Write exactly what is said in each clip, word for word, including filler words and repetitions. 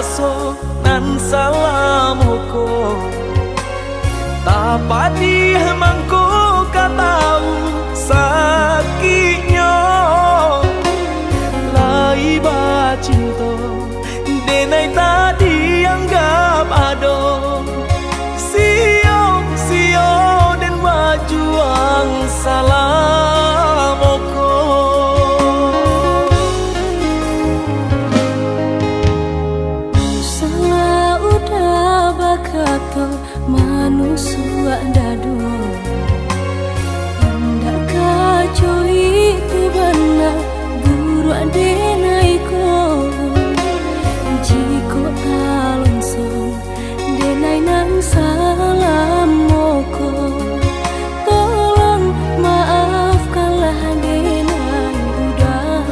Raso nan salamo ko, tapadiah mangko ka tawu sakiknyo. Lai bacinto, denai tak dianggap ado. Sio-sio den bajuang salamo ko. Salah udah bakato manusuak dado. Indak kaco itu bana buruak denai ko. Jikok talonsong denai nan salamo ko, tolong maafkanlah denai udah.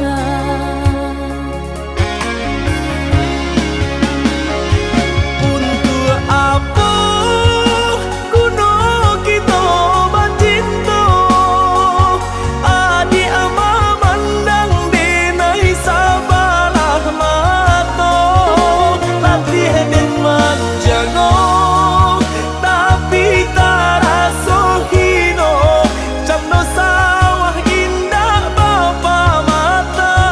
Untuak apo guno kito bacinto? Adiak mamandang denai sabalah mato, latiah den manjago, tapi taraso hino, cando sawah indak bapamatang.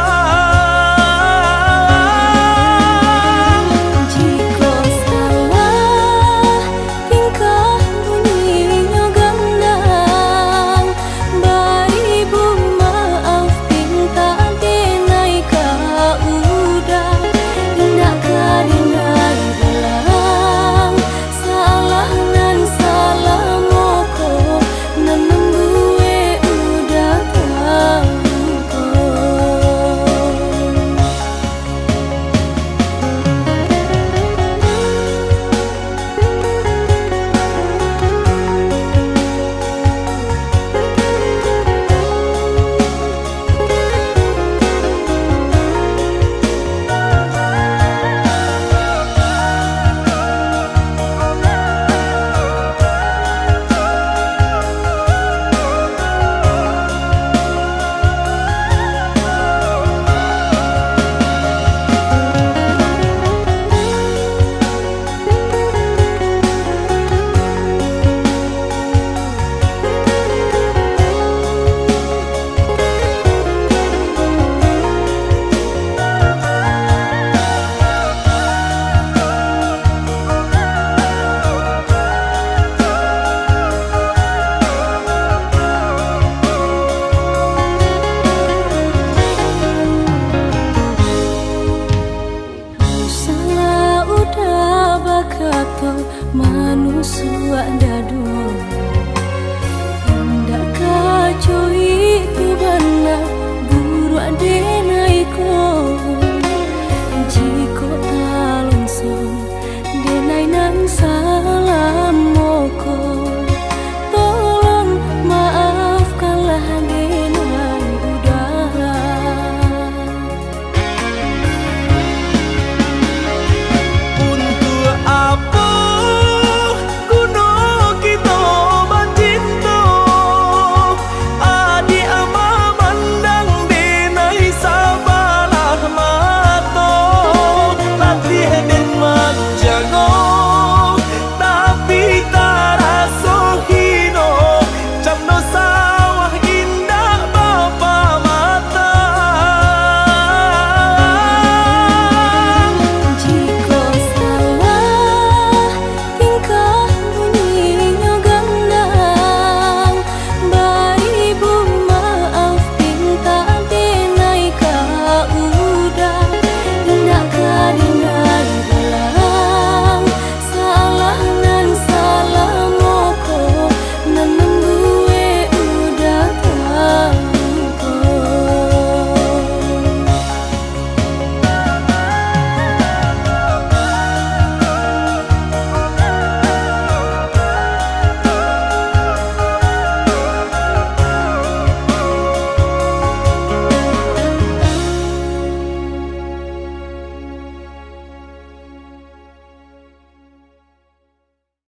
Jikok salah tingkah bunyinyo gandang, baibu maaf pintak denai ka udah, indak ka denai ulang. Salah nan salamo ko, nan mambuek udah tawu ko. Salah udah bakato manusuak dado.